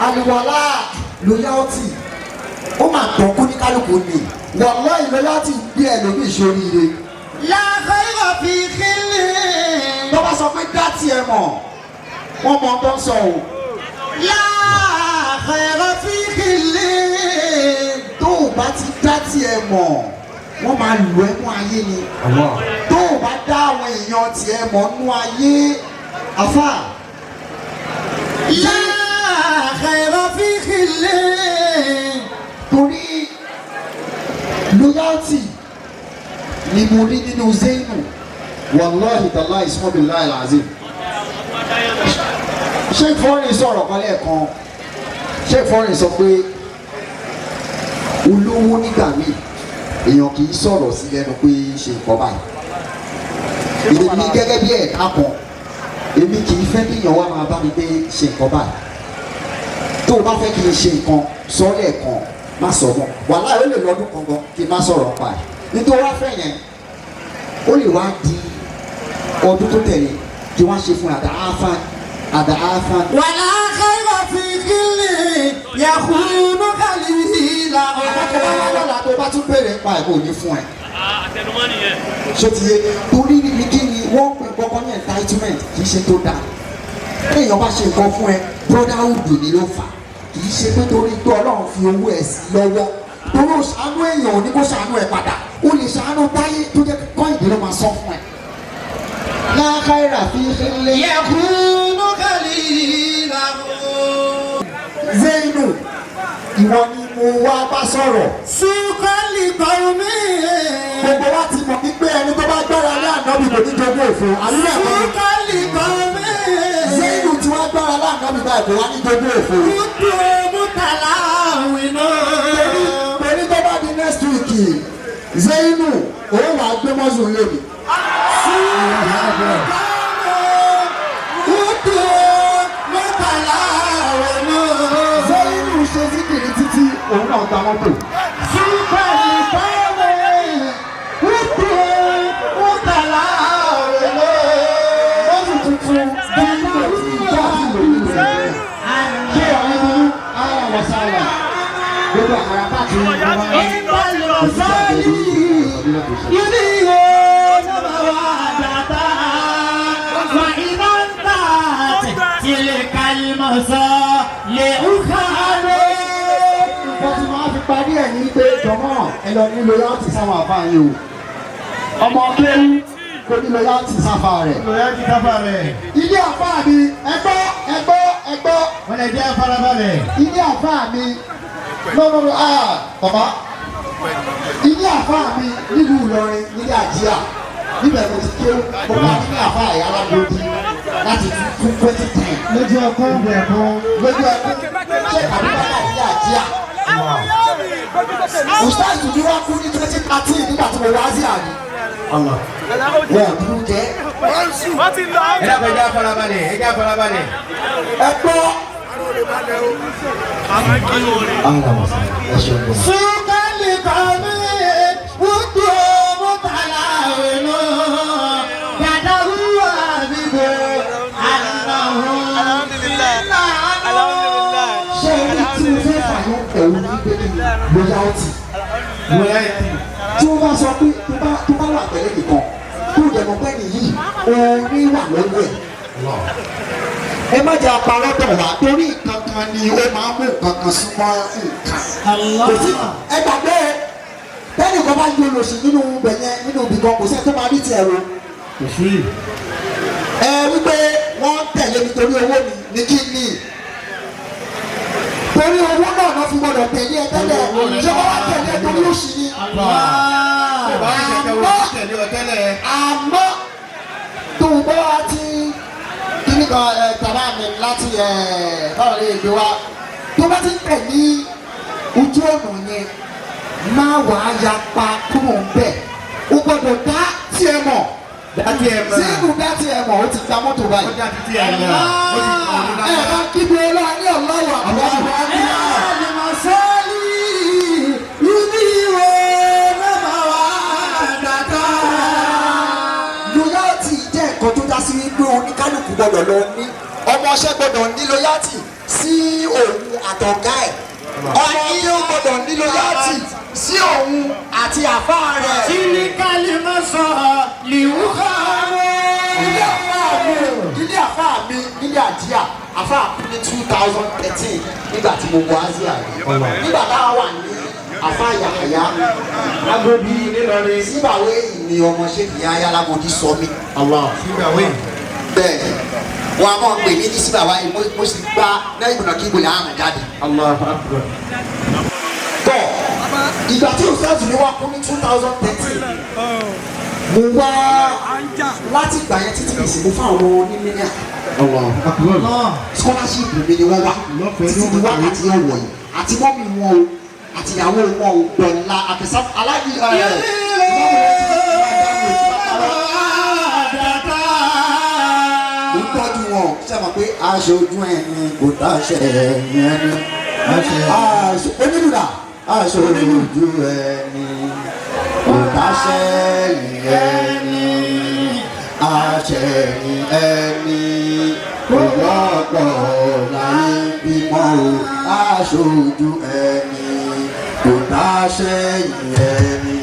Àlùwàlá, loyalty, ó máa tọ́ kó ní kálukú ni. Wallahi, loyalty gbé ẹlòmíì sóríire. لا خير في خل. Tó bá sọ pé dá tiẹ̀ mọ̀, wọ́n mọ tó ń sọ o. لا خير في خل. Tó o bá ti dá tiẹ̀ mọ̀, wọ́n máa lù ẹ́ mú ayé ni. Tó o bá dá àwọn èèyàn tiẹ̀ mọ̀ nú ayé, àfà. لا خير في خل. Torí loyalty ni mo rí nínú Zainu. Wallahi tallahi summa billahi alazim. Sheikh Fọ́rin sọ̀rọ̀ kan lẹ́ẹ̀kan. Sheikh Fọ́rin sọ pé olówó nígbà míì, èèyàn kì í sọ̀rọ̀ sí lẹ́nu pé ṣe nǹkan báyìí. Èmi gẹ́gẹ́ bí ẹ̀ka kan, èmi kì í fẹ́ kí èèyàn wá máa bá mi pé ṣe nǹkan báyìí. Tó o bá fẹ́ kí n ṣe nǹkan, sọ lẹ́ẹ̀kan, má sọ mọ́. Wàhálà, ó lè lọ́dún kan gan kí n má sọ̀rọ̀ pa ẹ̀. Nítorí wá fẹ́ yẹn, ó lè wá di ọdún tó tẹ̀lé kí wọ́n ṣe fún àdá áfán àdá áfán. ولا خير في خل يخون خليله. Àkọ́kọ́ bá wá lọ́la, tó bá tún béèrè nípa ẹ̀, kò ní fún ẹ. Àtẹnumọ́ nìyẹn. Ṣé ti yé? Torí ní kí ni wọ́n pè kọ́kọ́ ní entitlement, kì í ṣe tó dáa. Kéèyàn bá ṣe nǹkan fún ẹ, brotherhood ni ló fà, kì í ṣe pé torí pé Ọlọ́run fi owó ẹ̀ sí lọ́wọ́. Torí ó ṣàánú èèyàn ò ní kó ṣàánú ẹ padà. Ó lè ṣàánú táyé tó jẹ́ kọ́ìdé ló máa sọ fún ẹ. لا خير في خل. يخون خليله. Zainu, ìwọ ni mo wá bá sọ̀rọ̀. سوقا لقوم. Gbogbo wa ti mọ̀ wípé ẹni tó bá gbára lé Ànábì kò ní jogún òfo, àbí bẹ́ẹ̀ kọ́ ni? سوقا لقوم. Zainu tí wàá gbára lé Ànábì báyìí, kò wá ní jogún òfo. كنت متلاونا. Torí tó bá di next week, Zainu òun wàá gbé mọ́sùn lé mi. كنت متلاونا. Zainu ṣe síkìrì títí, òun náà ta mọ́tò. سوقا لقوم كنت متلاونا. Mọ́sùn tuntun bí kò tí ì tó àti lò nínú rẹ̀. Ṣé ọ̀rẹ́ mi ní ara wọ̀ sára? Gbogbo àkàrà káàkiri ní wọ́n máa ń إن المصالي يريون مودة، وإذا انتهت تلك المصالح خانوا. Nǹkan tí wọ́n á fi parí ẹ̀ ní pé, jọ̀mọ́, ẹ lọ ní loyalty sáwọn àfáà yín o. Ọmọ kéwú kò ní loyalty sáfà rẹ̀. Loyalty sáfà rẹ̀. Ilé àfáà mi, ẹ gbọ́, ẹ gbọ́, ẹ gbọ́. Wọ́n lè jẹ́ farabalẹ̀. Ilé àfáà mi, no, no, no, ah, bàbá, ilé àfáà mi nílùú Ìlọrin, nílé Àjíà, níbẹ̀ mo ti kéwú. Mo bá nílé àfáà yìí alágbòdì láti tún 2010. Lójú ọkọ ẹ̀kọ́. Lójú ẹkún ṣé àbúrò nílé Àjíà. Ustaz mi wá kú ní 2013 nígbà tí mo wá sí àná. Wọn ò dúró jẹ́. Wọ́n ti lọ. Ẹ dákun, ẹ jẹ́ farabalẹ̀, ẹ jẹ́ farabalẹ̀. Ẹ gbọ́. Ẹ ṣeun gan. سوقا لقوم كنت متلاونا كدروا به أنهم Alhamdulillah. Alhamdulillah. Ṣé ẹni tí mo fẹ́ fàyọ òun ní pé kí ni loyalty. Loyalty. Tí wọ́n bá sọ pé tó bá wà pẹ̀lẹ́ nìkan tó dẹ̀mọ̀ pẹ́ nìyí, orin wà lọ́wọ́ ẹ̀. Ẹ má jẹ́ aparọ́ tọ̀ wá, torí nǹkan kan ni ó máa ń mú nǹkan kan súnmọ́ nǹkan. Kò sí, ẹ gbàgbé ẹ, tẹ́nì kan bá yọ lòsì nínú ibẹ̀ yẹn, nínú ibì kan, kò sí ẹ tó máa rí tiẹ̀ ro. Kò sí. Ẹ wípé wọ́n tẹ̀lé mi torí owó mi ní kí ni? Torí owó náà náà fi gbọdọ̀ tẹ̀lé ẹ tẹ́lẹ̀. Ṣé wọ́n wá tẹ̀lé ẹ torí òṣì ni? Bá a ṣẹ̀ṣẹ̀ wo tẹ̀lé ọ tẹ́lẹ̀. Àmọ́ tó o bá wá tí kíní kan ẹ tàbá mi láti ẹ báwo lè gbé wa, tó bá ti ń tẹ̀ ní ojú ọ̀nà yẹn, má wàá yapa kúrò ń bẹ̀. O gbọ́dọ̀ dá tiẹ̀ mọ̀. Dá tiẹ̀ mọ̀. Sínú dá tiẹ̀ mọ̀, ó ti gba mọ́tò Ó báyìí. dá títí ẹ̀ mọ̀. Ó ti kọ̀ ọ́ Ẹ bá kígbe ọlọ́run ní ọlọ́wọ́ àwọn المصالي يريون مودة. Loyalty jẹ́ nǹkan tó dá sí wípé oníkálukú gbọ́dọ̀ lọ ní ọmọ Ọmọọṣẹ́ gbọ́dọ̀ ní loyalty sí òun àtọ̀gá ẹ̀. Ọmọ ilé ó gbọ́dọ̀ ní loyalty sí òun àti àfáà rẹ̀. Ilé àfáà mi, ilé àfáà mi nílé àjíà, àfáà kú ní 2013 nígbà tí mo wọ Asia yìí, nígbà táwa wà ní àfáà Yàhàyà Agodi nílọrin. Síbàwé ni ọmọ ṣéèkì Yáyá Lágòdì sọ mí. Síbàwé. Bẹ́ẹ̀ wọn a máa pè mí ní síbàwá yìí, mo sì gba náà ìgbìnà kí ìgbòlẹ̀ àrùn jáde. Allahu Akbar. Tọ́ ìgbà tí òṣèlú mi wá kú ní 2013, mo wá láti ìgbà yẹn títí ìsìn mo fáwọn ọmọ onímílíà Allahu Akbar. scholarship mi ni wọ́n wá Lọ́fẹ̀ẹ́ títí ló di wọ́n wákàtí ọ̀wọ̀ yìí, àti mọ́mì wọn o, àti ìyàwó wọn o, dọ̀la àfẹsà aláàjì ẹ̀ mo ń tọ́jú wọn. Ṣe mọ̀ pé aṣojú ẹni kò dáṣẹ ẹ̀yìn ẹni onílùdà, aṣojú ẹni kò dáṣẹ ẹ̀yìn ẹni, aṣẹ̀yìn ẹni kò wọ́pọ̀ láyé bímọ o, aṣojú ẹni kò dáṣẹ ẹ̀yìn ẹni.